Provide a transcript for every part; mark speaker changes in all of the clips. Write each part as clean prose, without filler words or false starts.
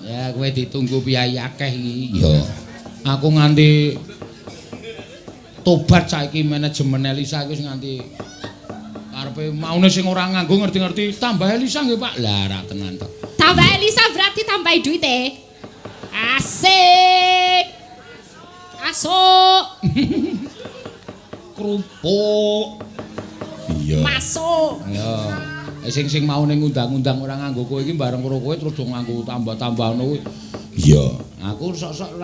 Speaker 1: Ya kowe ditunggu piyayi akeh iki. Ya. Aku nganti tobat saiki manajemen Elisa iki wis nganti karepe maune sing ora nganggo ngerti-ngerti tambah Elisa nggih Pak. Lah ra tenan to.
Speaker 2: Tambah Elisa berarti tambah duite. Asik. Asuk.
Speaker 1: Kerupuk. Iya.
Speaker 2: Masuk.
Speaker 1: Ya. Sing mau ning undang-undang ora nganggo kowe iki bareng karo kowe terus do nganggo tambah-tambah ngono kuwi. Iya. Aku sok-sok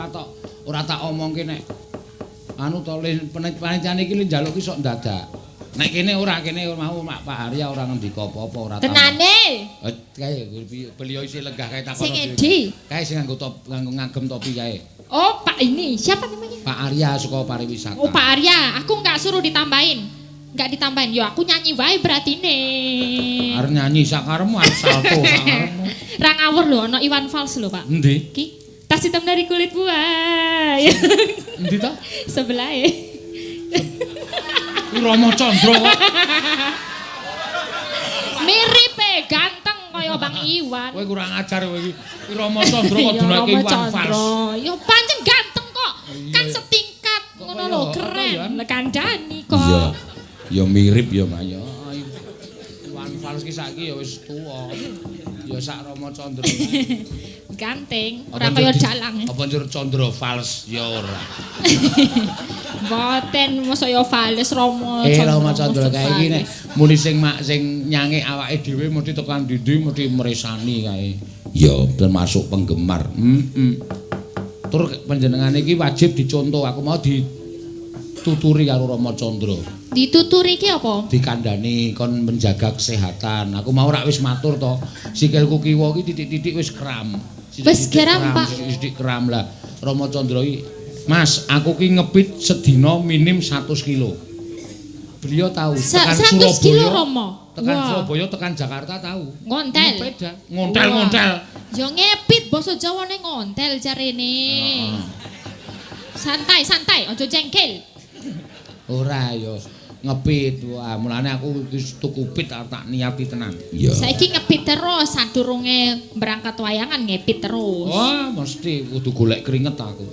Speaker 1: ora tak omongke nek anu to panitiane iki le njaluk ki sok ndadak. Nek kene ora kene mau Pak Arya ora ngendika apa-apa ora.
Speaker 2: Tenane.
Speaker 1: Kae beliau isih lenggah kae takon.
Speaker 2: Sing endi?
Speaker 1: Kae sing nganggo top nganggo ngagem topi kae.
Speaker 2: Oh, Pak ini siapa namanya?
Speaker 1: Pak Arya saka pariwisata.
Speaker 2: Oh, Pak Arya, aku nggak suruh ditambahin. Nggak ditambahin. Yo aku nyanyi wae berarti nih.
Speaker 1: Arep nyanyi sakaremu arep salto sakaremu.
Speaker 2: Ra ngawur lho ana Iwan Fals lho, Pak.
Speaker 1: Endi?
Speaker 2: Ki, tas hitam dari kulit buaya.
Speaker 1: Endi ta?
Speaker 2: Sebelah e.
Speaker 1: Kuwi Rama Chandra kok.
Speaker 2: Mirip e, ganteng kaya Bang Iwan.
Speaker 1: Kowe kurang ajar kowe iki. Kuwi Rama Chandra kok dunake Iwan Fals.
Speaker 2: Ya pancen ganteng kok. Kan setingkat ngono lho, keren. Lah kandhani kok.
Speaker 1: Iya. Ya mirip ya, Mas. Ya Iwan Fals ki saiki ya wis tuwa. Ya sak Rama Chandra.
Speaker 2: Ganteng, ora kaya dalang.
Speaker 1: Apa njur Chandra Fals? Ya ora.
Speaker 2: Mboten, mosok ya Fals Rama Chandra.
Speaker 1: Rama Chandra kae iki nek muni sing mak sing nyange awake dhewe mesti tekan ndi-ndi mesti mresani kae. Ya termasuk penggemar. Heeh. Tur panjenengane iki wajib dicontoh. Aku mau dituturi karo Rama Chandra.
Speaker 2: Dituturi iki apa?
Speaker 1: Dikandani kon menjaga kesehatan. Aku mau rak wis matur to. Sikilku kiwa iki titik-titik wis kram.
Speaker 2: Wis kram, Pak.
Speaker 1: Titik kram lah. Rama Chandra iki, Mas, aku ki ngepit sedina minim 100 kilo. Beliau tahu tekan
Speaker 2: 100 kilo
Speaker 1: Surabaya,
Speaker 2: Rama.
Speaker 1: Tekan Surabaya, tekan Jakarta tahu.
Speaker 2: Ngontel.
Speaker 1: Ngepeda. Ngontel-ngontel.
Speaker 2: Ya ngepit basa Jawane ngontel jarene. Santai, santai, aja jengkel.
Speaker 1: Ora ya ngepit. Wah, mulane aku wis tuku pit tak niati tenan. Iya.
Speaker 2: Saiki ngepit terus sadurunge berangkat wayangan ngepit terus.
Speaker 1: Wah, mesti kudu golek keringet aku.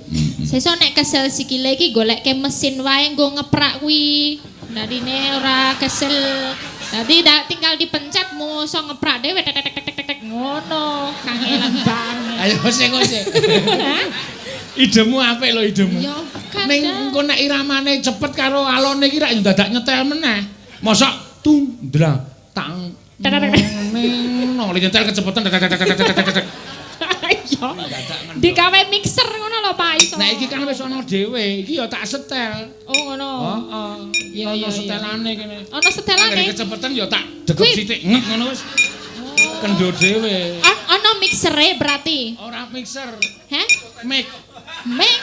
Speaker 2: Sesuk nek kesel sikile iki golekke mesin wae nggo ngeprak kuwi. Dadine ora kesel. Dadi tinggal dipencet muso ngeprak dhewe tek tek tek tek ngono. Kangelan banget.
Speaker 1: Ayo sing sing. Idemu apik lho idemu.
Speaker 2: Ya
Speaker 1: ning engko nek iramane cepet karo alone iki rak yo dadak nyetel meneh. Mosok tung ndra tang ning no nyetel kecepetan.
Speaker 2: Iya. Digawe mixer ngono lho Pak iso.
Speaker 1: Nek iki kan wis ana dhewe, iki ya tak setel.
Speaker 2: Oh ngono.
Speaker 1: Heeh.
Speaker 2: Iya
Speaker 1: ana setelane kene.
Speaker 2: Ana setelane.
Speaker 1: Nek kecepetan ya tak dekep sithik ngek ngono wis. Kendho dhewe.
Speaker 2: Ana mixere berarti.
Speaker 1: Ora mixer.
Speaker 2: Heh?
Speaker 1: Mic.
Speaker 2: Mic.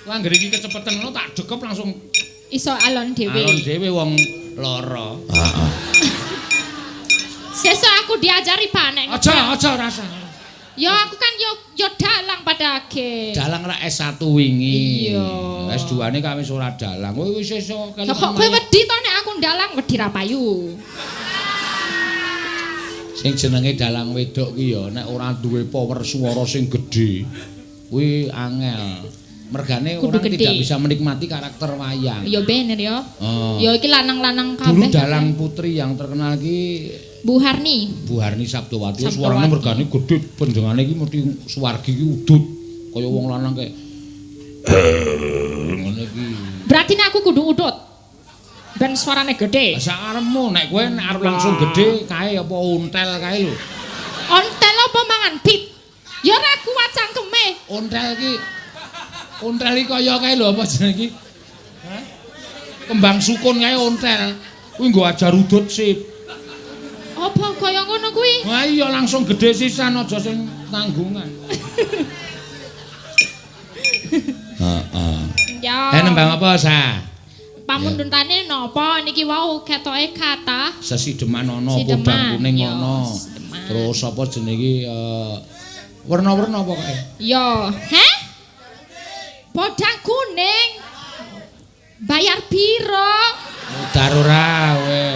Speaker 1: Wah, anggere iki kecepetan ngono tak dekep langsung
Speaker 2: iso alon dhewe.
Speaker 1: Alon dhewe wong lara. Heeh.
Speaker 2: Sesuk aku diajari Pak nek.
Speaker 1: Aja, aja rasa.
Speaker 2: Ya aku kan yo dalang pada akhir.
Speaker 1: Dalang rak S1 wingi.
Speaker 2: Iya.
Speaker 1: S2-ne kan wis ora dalang. Kowe wis iso
Speaker 2: kok kowe wedi to nek aku ndalang wedi ra payu.
Speaker 1: Sing jenenge dalang wedok ki ya nek ora duwe power swara sing gedhe kuwi angel. Mergane orang tidak bisa menikmati karakter wayang.
Speaker 2: Ya bener ya. Oh. Ya iki lanang-lanang kabeh.
Speaker 1: Dulu dalang putri yang terkenal ki
Speaker 2: Bu Harni.
Speaker 1: Bu Harni Sabdowati. Suarane mergane gedhe, panjenengane iki mesti suwargi ki udut kaya wong lanang kae. Ngene iki.
Speaker 2: Berarti nek aku kudu udut. Ben suarane gedhe.
Speaker 1: Lah sakarepmu nek kowe nek arep langsung gedhe kae apa ontel kae lho.
Speaker 2: Ontel apa mangan pit? Ya ora kuat cangkeme.
Speaker 1: Ontel iki ontel iki kaya kae lho apa jenenge iki? Hah? Kembang sukun kae ontel. Kuwi nggo ajar udut sip.
Speaker 2: Apa kaya ngono kuwi?
Speaker 1: Wah iya langsung gedhe sisan aja sing tanggungan. Heeh.
Speaker 2: Ya.
Speaker 1: Nembang apa, Sa?
Speaker 2: Pamundhutane napa niki wau ketoke kathah?
Speaker 1: Sesideman ana, podang kuning ana. Terus apa jenenge iki werna-werna pokoke.
Speaker 2: Ya, heh? Podang kuning. Bayar piro?
Speaker 1: Mudar ora kowe.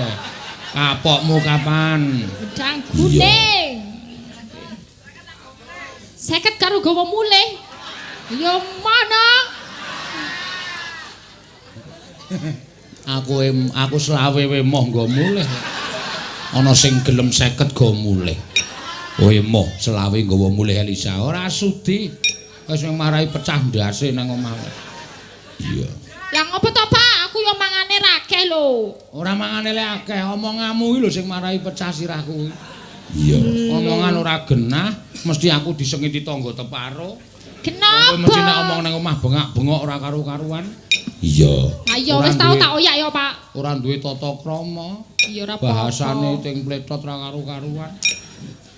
Speaker 1: Kapokmu kapan?
Speaker 2: Podang kuning. 50 karo gawa mulih. Ya mana?
Speaker 1: Aku selawe we moh nggo mulih. Ana sing gelem 50 go mulih. Kowe moh selawe nggawa mulih Elisa. Ora sudi. Wis marai pecah ndase nang omah. Iya.
Speaker 2: Lah ngopo to, Pak? Aku yo mangane rakeh lho.
Speaker 1: Ora mangane le akeh, omonganmu iki lho sing marai pecah sirahku. Iya. Omongan ora genah, mesti aku disengiti tangga teparo.
Speaker 2: Kenapa?
Speaker 1: Mesti nek omong nang omah bengak-bengok ora karu-karuan. Iya.
Speaker 2: Ayo wis tau tak oyak ya, Pak.
Speaker 1: Ora duwe tata krama.
Speaker 2: Iya ora apa-apa.
Speaker 1: Bahasane ting pletot ora karu-karuan.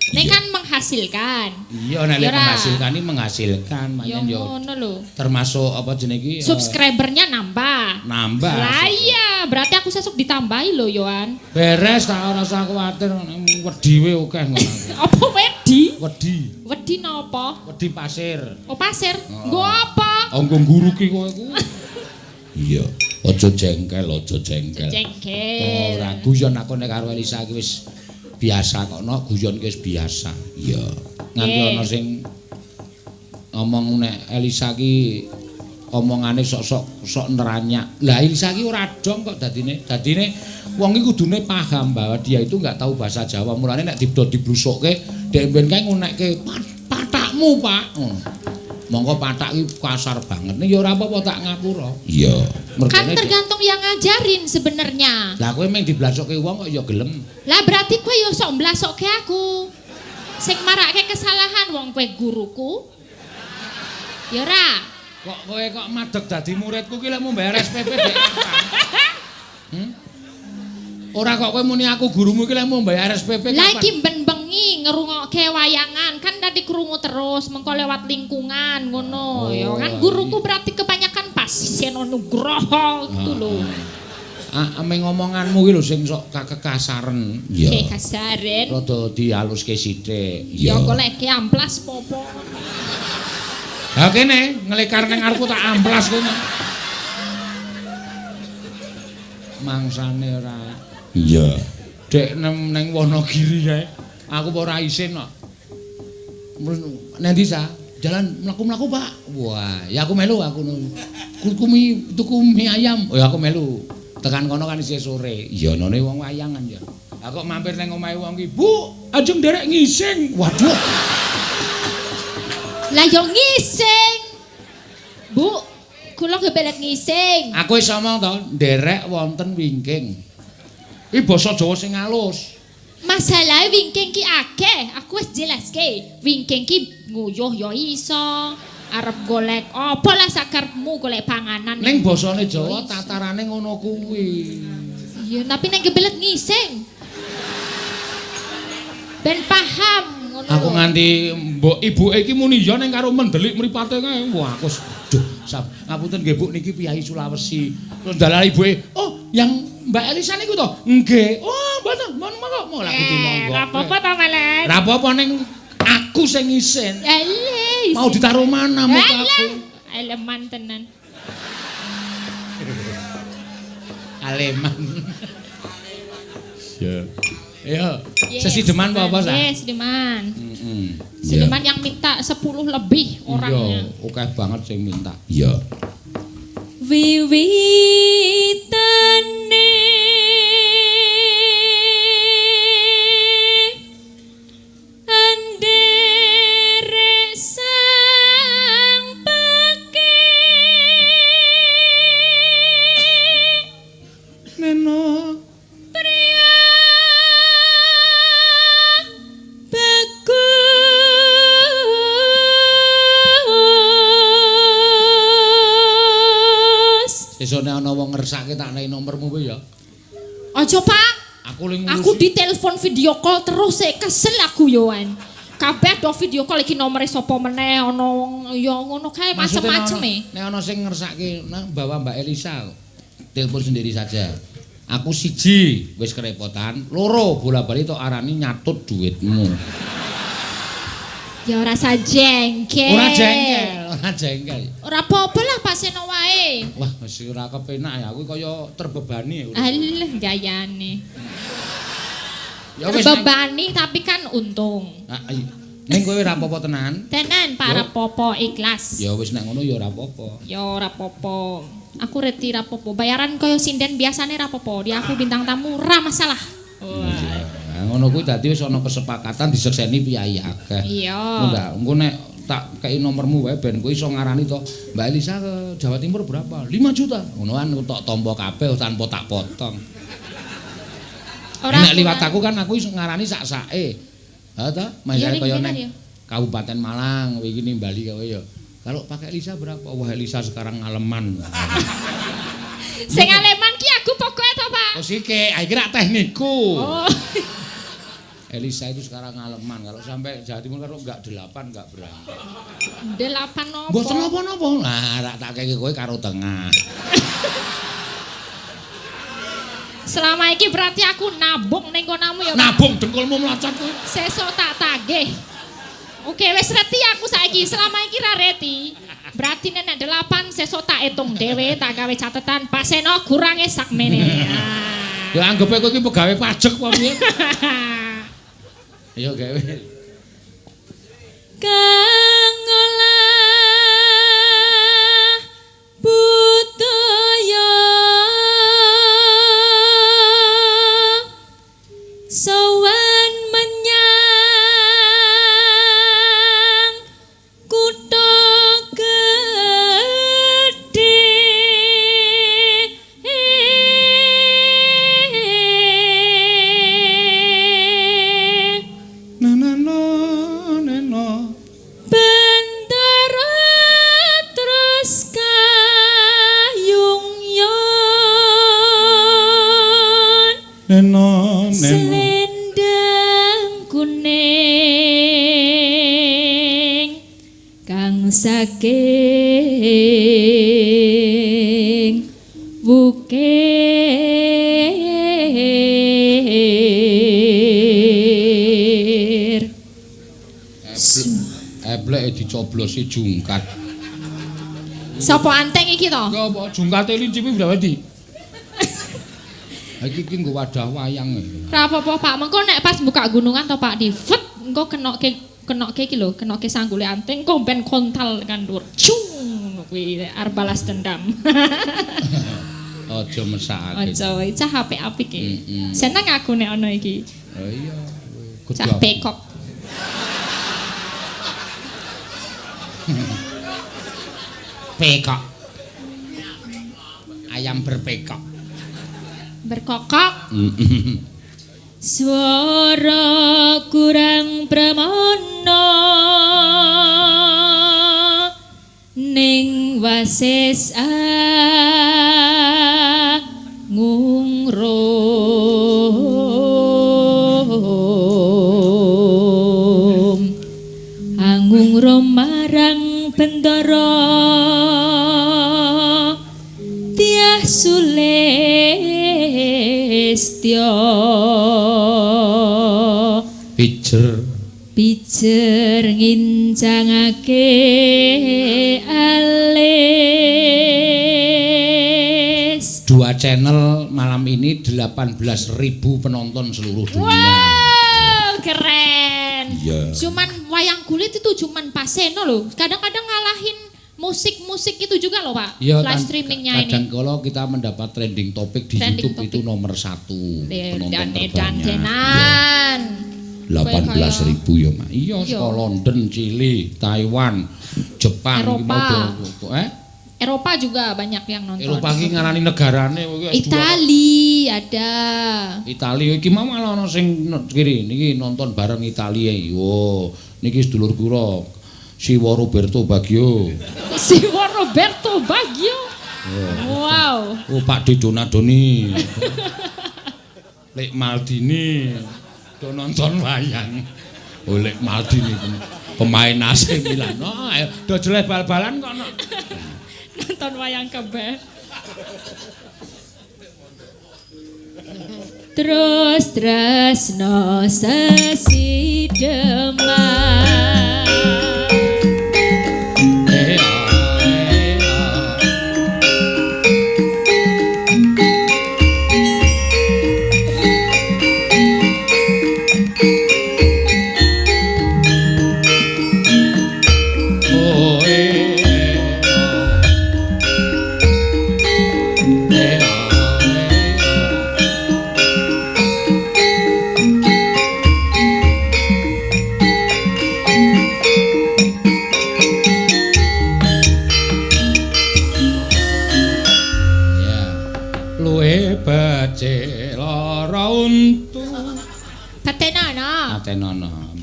Speaker 2: Nek kan menghasilkan.
Speaker 1: Iya nek menghasilkan iki menghasilkan pancen yo.
Speaker 2: Ngono lho.
Speaker 1: Termasuk apa jenenge iki?
Speaker 2: Subscribernya nambah.
Speaker 1: Nambah.
Speaker 2: Lah iya, berarti aku sesuk ditambahi lho, Yohan.
Speaker 1: Beres tak ora usah kuwatir, wedi we akeh ngono aku.
Speaker 2: Apa wedi?
Speaker 1: Wedi.
Speaker 2: Wedi napa?
Speaker 1: Wedi pasir.
Speaker 2: Oh pasir. Nggo apa?
Speaker 1: Oh nggo nguruki kowe ku. Iya, aja jengkel, aja jengkel.
Speaker 2: Jengkel.
Speaker 1: Ora guyon aku nek karo Elisa iki wis biasa kok no guyon ki wis biasa. Iya. Nganti ana sing ngomong nek Elisa ki omongane sok-sok sok neranyak. Lah Elisa ki ora dong kok dadine. Dadine wong iki kudune paham bahwa dia itu enggak tahu bahasa Jawa. Mulane nek dibdo diblusukke dek ben kae ngunekke patakmu, Pak. Monggo patak iki kasar banget. Ning ya ora apa-apa tak ngapura. Iya.
Speaker 2: Kan tergantung yang ngajarin sebenarnya.
Speaker 1: Lah kowe mung diblasokke wong kok ya gelem.
Speaker 2: Lah berarti kowe ya sok mblasokke aku. Sing marake kesalahan wong kowe guruku. Ya ora.
Speaker 1: Kok kowe kok madeg dadi muridku ki lek mau bayar SPP dek kapan? Ora kok kowe muni aku gurumu ki lek mau bayar SPP kapan?
Speaker 2: Lah iki ben bengi ngerungokke wayangan kan tadi krungu terus mengko lewat lingkungan ngono ya kan guruku berarti kebanyakan Pak Seno Nugroho itu lho.
Speaker 1: Ah meng omonganmu ki lho sing sok kekasaren.
Speaker 2: Iya. Kekasaren.
Speaker 1: Rada dihaluske sithik.
Speaker 2: Ya goleke amplas popo.
Speaker 1: Ha kene nglekar ning arepku tak amplas kono. Mangsane ora. Iya. Dek neng Wonogiri kae. Aku ora isin kok. Nang ndi sa? Jalan mlaku-mlaku, Pak. Wah, ya aku melu aku. Tuku mie ayam. Oh, ya aku melu. Tekan kono kan isih sore. Ya none wong wayangan ya. Lah kok mampir nang omahe wong ki, Bu, ajeng nderek ngising. Waduh.
Speaker 2: Lah yo ngising. Bu, kula kebelet ngising.
Speaker 1: Aku wis omong to, nderek wonten wingking. Iki basa Jawa sing alus.
Speaker 2: Masalahe wingking ki akeh, aku wis jelaske. Wingking ki nguyuh ya iso, arep golek apa lah sakarepmu golek panganan.
Speaker 1: Ning basane Jawa tatarane ngono kuwi.
Speaker 2: Iya, tapi nek kebelet ngising. Ben paham ngono.
Speaker 1: Aku nganti mbok ibuke iki muni ya ning karo mendelik mripate kae. Wah, aku duh, ngapunten nggih Bu niki piyayi Sulawesi. Terus dalah ibuke, "Oh, yang Mbak Elisa niku to?" "Nggih." "Oh, mboten, monggo, monggo lak kudu monggo."
Speaker 2: Ora apa-apa to malah.
Speaker 1: Ora apa-apa ning aku sing isin.
Speaker 2: Eleh.
Speaker 1: Mau ditaruh mana mukaku?
Speaker 2: Aleman tenan.
Speaker 1: Aleman. Ya. Iya. Sesideman apa sa?
Speaker 2: Nggih, sesideman. Heeh. Sesideman yang minta 10 lebih orangnya.
Speaker 1: Iya, akeh banget sing minta. Iya.
Speaker 2: Wiwitane anderek sang peke
Speaker 1: neno
Speaker 2: priya bagus.
Speaker 1: Sesuk nek ana wong ngersake tak nehi nomormu kowe ya.
Speaker 2: Aja, Pak.
Speaker 1: Aku ling ngurusi.
Speaker 2: Aku ditelepon video call terus sik kesel aku yoan. Kabeh do video call iki nomere sapa meneh ana wong ya ngono kae macem-macem e.
Speaker 1: Nek ana sing ngersake nang bawa Mbak Elisa telepon sendiri saja. Aku siji wis kerepotan, loro bola-bali tok arani nyatut duitmu.
Speaker 2: Ya ora usah jengkel.
Speaker 1: Ora jengkel, ora jengkel.
Speaker 2: Ora apa-apa lah Pak Seno wae.
Speaker 1: Wah, wis ora kepenak ya, aku kaya terbebani.
Speaker 2: Alah gayane.
Speaker 1: Ya wis
Speaker 2: terbebani tapi kan untung.
Speaker 1: Nah, Ning kowe ora apa-apa tenan?
Speaker 2: Tenan, Pak, ora apa-apa, ikhlas.
Speaker 1: Ya wis nek ngono ya ora apa-apa.
Speaker 2: Ya ora apa-apa. Aku reti ora apa-apa. Bayaran kaya sinden biasane ora apa-apa. Di aku bintang tamu ora masalah.
Speaker 1: Iya. Ngono kuwi dadi wis ana kesepakatan disekseni piyayi akeh.
Speaker 2: Iya.
Speaker 1: Ndak, engko nek tak kei nomormu wae ben kowe iso ngarani to, Mbak Elisa ke Jawa Timur berapa? 5 juta. Ngono kan tok tampa kabeh tanpa tak potong.
Speaker 2: Ora
Speaker 1: nek liwat aku kan aku iso ngarani sak-sake. Ha ta? Misale kaya nek Kabupaten Malang wingi nimbali kowe ya. Kalau pakai Elisa berapa? Wah, Elisa sekarang ngaleman.
Speaker 2: Sing ngaleman ki aku pokoke to, Pak.
Speaker 1: Oh sike, iki rak teknikku.
Speaker 2: Oh.
Speaker 1: Elisa itu sekarang ngaleman. Kalau sampai Jawa Timur kalau enggak 8 enggak berangkat.
Speaker 2: 8 nopo?
Speaker 1: Mboten napa-napa. Lah rak tak kei kowe karo tengah.
Speaker 2: Selama iki berarti aku nabung ning konamu ya.
Speaker 1: Nabung dengkulmu mlocot kuwi.
Speaker 2: Sesuk tak tagih. Oke, wis reti aku saiki. Selama iki ra reti. Berarti nek 8 sesuk tak hitung dhewe, tak gawe catetan. Pak Seno kurange sakmene.
Speaker 1: Ya anggepe kowe iki pegawe pajak apa piye? Ayo gawe.
Speaker 2: Kang olah budaya sowan menyang kutha gedhe. Bendara terus kayung yon
Speaker 1: Neno,
Speaker 2: selendang kuning kang saking wukir.
Speaker 1: Eblek dicoblosi jungkat.
Speaker 2: Sapa anteng iki to?
Speaker 1: Ya apa jungkate lincipi berapa di? Iki iki nggo wadah wayang.
Speaker 2: Ora apa-apa, Pak. Mengko nek pas buka gunungan to, Pak, di fet engko kenokke iki lho, kenokke sanggule anting engko ben kontal kan dhuwur. Cung ngono kuwi arep balas dendam.
Speaker 1: Aja mesakake.
Speaker 2: Aja, cah apik-apik iki. Seneng aku nek ana iki.
Speaker 1: Oh iya.
Speaker 2: Cah pekok.
Speaker 1: Pekok. Ayam berpekok.
Speaker 2: Berkokok. Swara kurang pramana ning wasis angungrum angungrum marang bendara tiah sulistya
Speaker 1: pijer
Speaker 2: pijer ngincangake alis.
Speaker 1: Dua channel malam ini 18.000 penonton seluruh dunia.
Speaker 2: Wow, keren.
Speaker 1: Iya.
Speaker 2: Cuman wayang kulit itu cuman Paseno loh. Kadang-kadang ngalahin musik-musik itu juga loh, Pak.
Speaker 1: Ya,
Speaker 2: live streamingnya ini.
Speaker 1: Kadang kalau kita mendapat trending topik di
Speaker 2: trending
Speaker 1: YouTube
Speaker 2: topik.
Speaker 1: Itu nomor 1 penonton terbanyak.
Speaker 2: Dan
Speaker 1: 18.000 ya, Mak. Iya, saka London, Chili, Taiwan, Jepang,
Speaker 2: Eropa. Eropa juga banyak yang nonton.
Speaker 1: Eropa iki ngarani negarane
Speaker 2: Itali ada.
Speaker 1: Itali iki mau malah ana sing kiri niki nonton bareng Italia. Wo, niki sedulur kula. Siwa Roberto Baggio.
Speaker 2: Siwa Roberto Baggio. Wow.
Speaker 1: Oh, Pak D Donadoni. Lek Maldini. Do nonton wayang. Oh, Lek Maldini pemain AC Milan. Oh, ayo do jeleh bal-balan kok no.
Speaker 2: Nonton wayang kabeh. Terus tresno sesideman.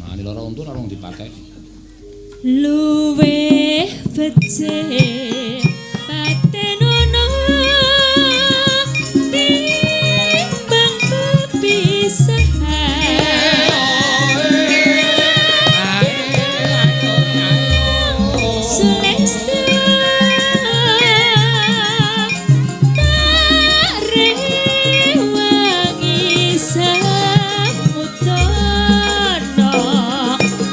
Speaker 1: Mangani lara untu ora wong dipateni.
Speaker 3: Luwih becik patenono timbang pepisahan. Sulesta tak rewangi samudana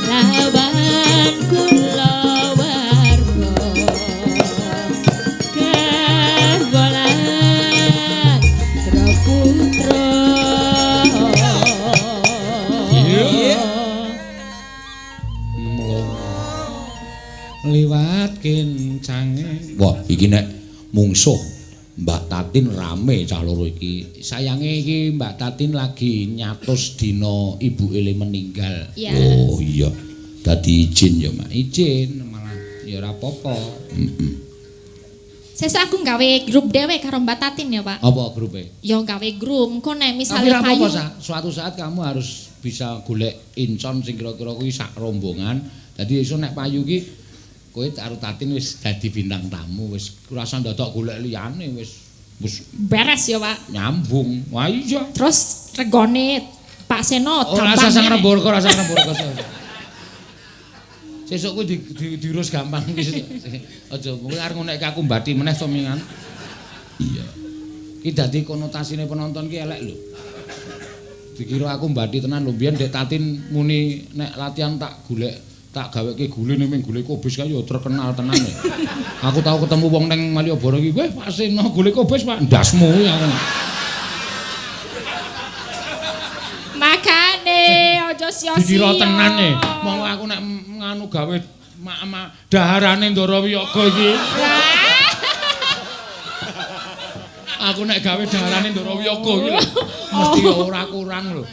Speaker 3: lawan kulawarga garwa lan putra.
Speaker 1: Liwat kencange. Wah, iki nek mungsuh Mbak Tatin rame cah loro iki. Sayange iki Mbak Tatin lagi nyatus dina ibuke le meninggal.
Speaker 2: Ya.
Speaker 1: Oh iya. Dadi izin ya, Mak. Izin malah ya ora apa-apa. Heeh.
Speaker 2: Sesuk aku gawe grup dhewe karo Mbak Tatin ya, Pak.
Speaker 1: Apa grupe?
Speaker 2: Ya gawe grup, engko nek
Speaker 1: Tapi
Speaker 2: misale
Speaker 1: ora apa-apa,
Speaker 2: payu.
Speaker 1: Sa. Suatu saat kamu harus bisa golek incon sing kira-kira kuwi sak rombongan. Dadi iso nek payu ki kowe karo Tatin wis dadi bintang tamu, wis ora usah ndadak golek liyane, wis wis
Speaker 2: Beres ya, Pak.
Speaker 1: nyambung. Wah iya.
Speaker 2: Terus regone Pak Seno
Speaker 1: Ora
Speaker 2: tambah
Speaker 1: usah sang
Speaker 2: meneh.
Speaker 1: remburga, ora usah remburga. Sesuk kuwi diurus gampang iki. Aja kowe arep ngonekke aku mbati meneh to mingan. Iya. Ki dadi konotasine penonton ki elek lho. Dikira aku mbati tenan lho mbiyen Dek Tatin muni nek latihan tak golek tak gaweke gule ning gule kobis kae ya terkenal tenan ya. Aku tau ketemu wong ning Malioboro iki, "Weh, Pak Seno gule kobis, Pak." Ndasmu ya aku.
Speaker 2: Makane aja sia-sia.
Speaker 1: Dikira tenan e. Monggo aku nek nganu gawe mak daharane Ndara Wiyaga iki. Aku nek gawe daharane Ndara Wiyaga iki lho, mesti ora kurang lho.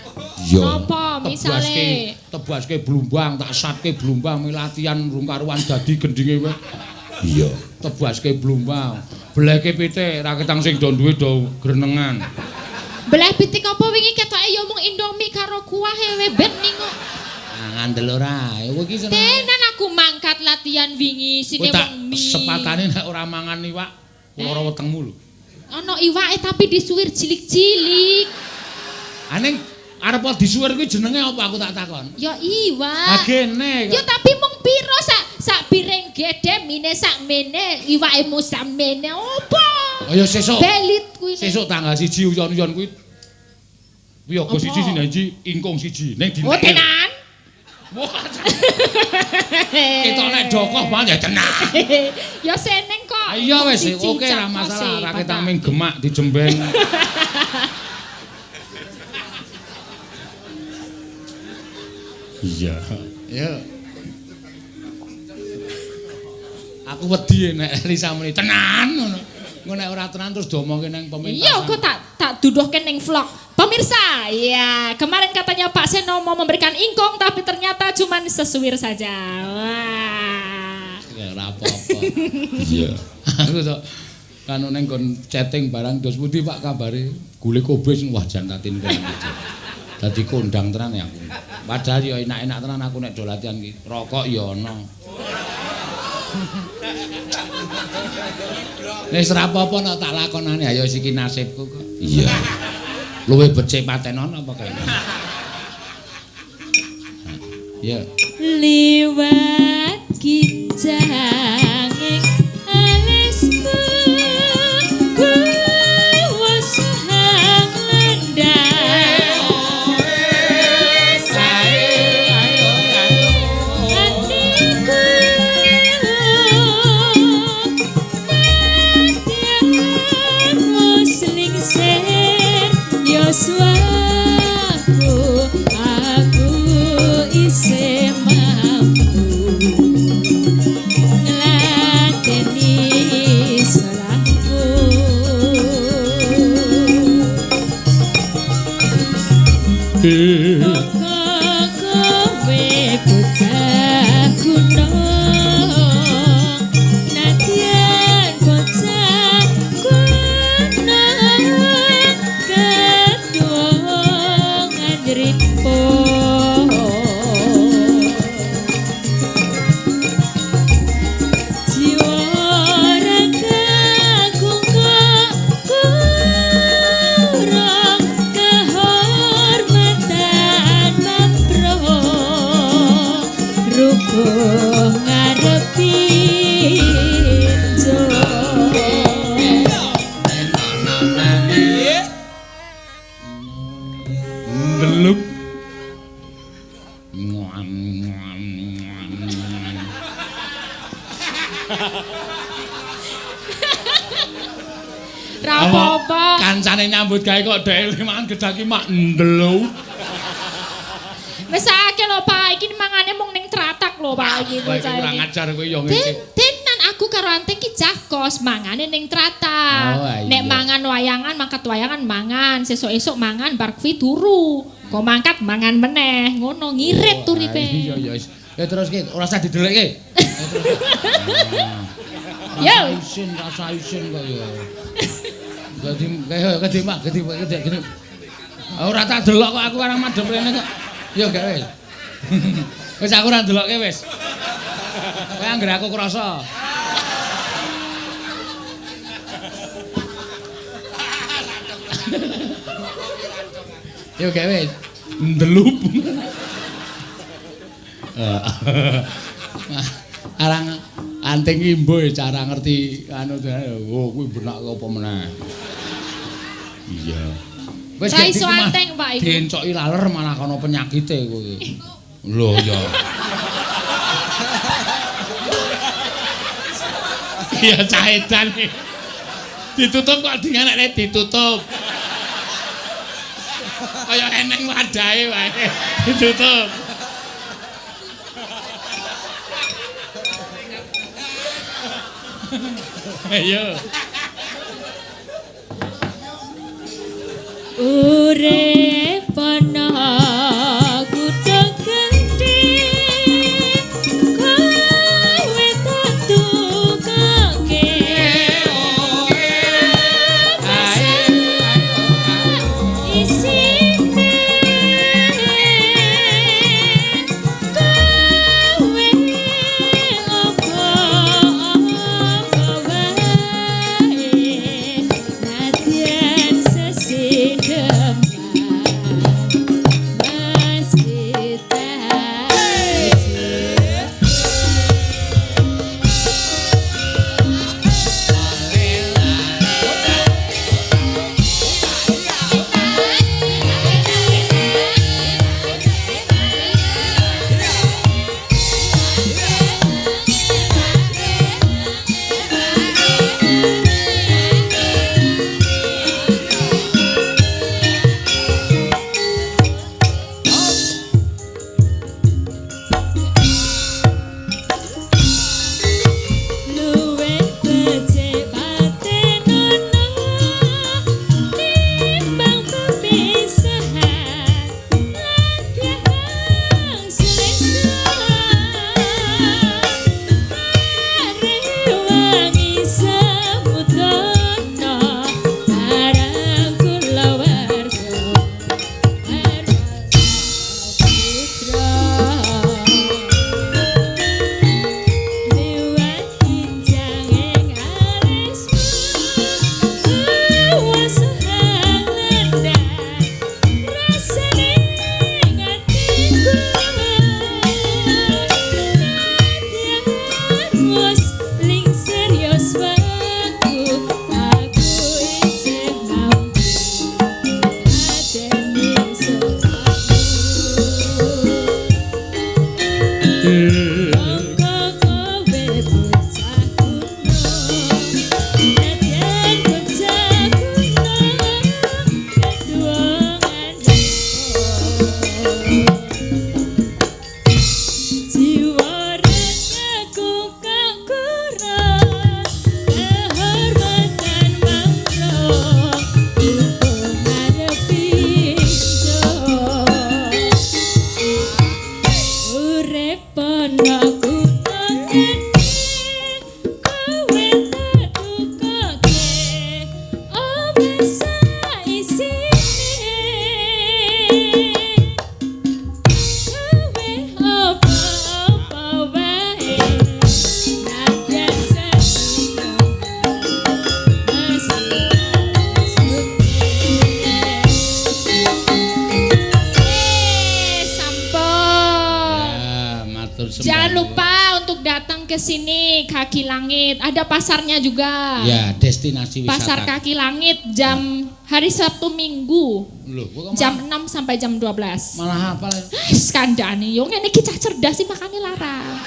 Speaker 1: Iya.
Speaker 2: Apa misale?
Speaker 1: Tebaske blumbang, tak satke blumbang latihan rung karuan dadi gendinge kowe. Iya. Tebaske blumbang. Belehke pitik, raketang sing do duwe do grenengan.
Speaker 2: Beleh pitik apa wingi ketoke ya mung Indomie karo kuah we bening kok.
Speaker 1: Ah, ngandel ora. Kowe iki seneng.
Speaker 2: Tenan aku mangkat latihan wingi
Speaker 1: Kowe
Speaker 2: sine
Speaker 1: tak
Speaker 2: mung mie.
Speaker 1: sepatane nek ora mangan iwak, lara wetengmu lho.
Speaker 2: Ana iwake tapi disuwir cilik-cilik.
Speaker 1: Aning arep disuwir kuwi jenenge apa aku tak takon?
Speaker 2: Ya iwak.
Speaker 1: Ah gene.
Speaker 2: Ya tapi mung piro sak sak piring gedhe mine sak mene iwake mung sak mene opo?
Speaker 1: Oh ya sesuk.
Speaker 2: Belit kuwi.
Speaker 1: Sesuk tanggal 1 uyon-uyon kuwi. Wiyaga
Speaker 2: Apa?
Speaker 1: 1 sing siji ingkung 1 ning
Speaker 2: Oh
Speaker 1: dinteke.
Speaker 2: tenan.
Speaker 1: Wah. Ketok nek dokoh banget ya tenan.
Speaker 2: Ya seneng kok.
Speaker 1: Iya wis
Speaker 2: Siji
Speaker 1: oke ra
Speaker 2: cakos
Speaker 1: masalah,
Speaker 2: e,
Speaker 1: ra ketang
Speaker 2: Bapak.
Speaker 1: ming gemak dijembeng. Iya. Ya. Aku wedi nek Elisa muni tenan ngono. Engko nek ora tenan terus diomongke nang pementasan.
Speaker 2: Iya, kok tak duduhke ning vlog. Pemirsa, ya kemarin katanya Pak Seno mau memberikan ingkung, tapi ternyata cuman sesuwir saja. Wah.
Speaker 1: Ya ora apa-apa. Iya. Aku tok kanu ning nggon chatting barang dos pundi Pak kabare? Gule kobis wah jan Tatin kene iki. Dadi kondang tenan ya aku. Padahal ya enak-enak tenan aku nek do latihan iki. Rokok ya ana. Wis ora apa-apa nek tak lakonane ayo iki nasibku kok. Iya. Luwih becik patenono apa kene? Iya.
Speaker 3: Liwat kincange alisku kuwasa landang atiku matiamu selingsir yoswaku aku isih mampu. subuh ngarepi
Speaker 1: Ndelup.
Speaker 2: Ra apa-apa.
Speaker 1: Kancane nyambut gawe kok dhek mangan gedhang ki mak ndelup.
Speaker 2: Mesake lho Pak, iki mangane mung ning tratak lho Pak iki
Speaker 1: bocah. Kurang ajar kowe yo ngene.
Speaker 2: Tenan aku karo Anting ki cah kos mangane ning tratak.
Speaker 1: Oh,
Speaker 2: nek mangan wayangan, mangkat wayangan mangan, sesuk-esuk mangan bar kuwi turu. Kok mangkat mangan meneh, ngono ngirit uripe.
Speaker 1: Iya iya wis. Ya terus ki ora usah didelekke.
Speaker 2: Yo,
Speaker 1: isin rasa isin kok ya. Dadi kaya gede mak, gede gede. Ora tak delok kok aku ora madhep rene kok. Ya gak wis. Wis aku ora ndelokke wis. Kowe anggere aku krasa. Ya gak wis. Ndelup. Arang anting imbo cara ngerti anu oh kuwi benak apa meneh. Iya. Wis
Speaker 2: ra iso anteng Pak iku.
Speaker 1: Diencoki laler malah kono penyakite kowe. Lho ya. Iya cah edan iki. Ditutup kok dinganekne ditutup. Kaya eneng wadahe wae. Ditutup. Ayo.
Speaker 3: Urip ana kutha gedhe kowe tak tukake isine kowe apa-apa wae nadyan sesidhem
Speaker 1: Matur sembah.
Speaker 2: Jangan lupa untuk datang ke sini, Kaki Langit. Ada pasarnya juga.
Speaker 1: Ya, destinasi wisata.
Speaker 2: Pasar Kaki Langit jam hari Sabtu Minggu
Speaker 1: Loh, kok
Speaker 2: jam 6 sampai jam 12.
Speaker 1: malah hafal ya?
Speaker 2: Wis kandhane yo ngene iki cah cerdas sih makane larang.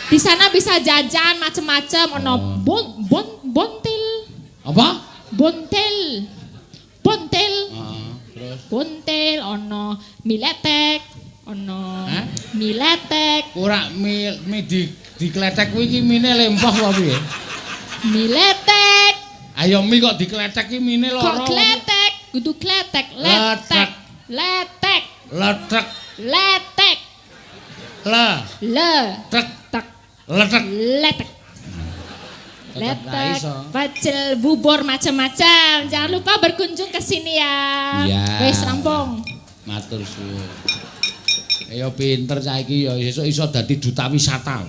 Speaker 2: Di sana bisa jajan macem-macem, ono
Speaker 1: Oh.
Speaker 2: bon bon bontil,
Speaker 1: Apa?
Speaker 2: bontel. Bontel,
Speaker 1: Heeh, terus
Speaker 2: bontel, ono mie letek, ono
Speaker 1: Hah?
Speaker 2: mie letek,
Speaker 1: ora mi, mi di dikletek kuwi iki mine lempoh apa piye?
Speaker 2: Mie letek.
Speaker 1: Ayo mi kok dikletek iki mine loro.
Speaker 2: Kok kletek? Kudu kletek, letek, letek,
Speaker 1: Letek,
Speaker 2: letek,
Speaker 1: le,
Speaker 2: le,
Speaker 1: tek,
Speaker 2: tek,
Speaker 1: letek.
Speaker 2: letek.
Speaker 1: Tetep ra
Speaker 2: Letek,
Speaker 1: iso.
Speaker 2: pecel, bubur macam-macam. Jangan lupa berkunjung ke sini ya.
Speaker 1: Iya.
Speaker 2: Wes rampung.
Speaker 1: Matur suwun. Ayo pinter saiki ya sesuk iso dadi duta wisata.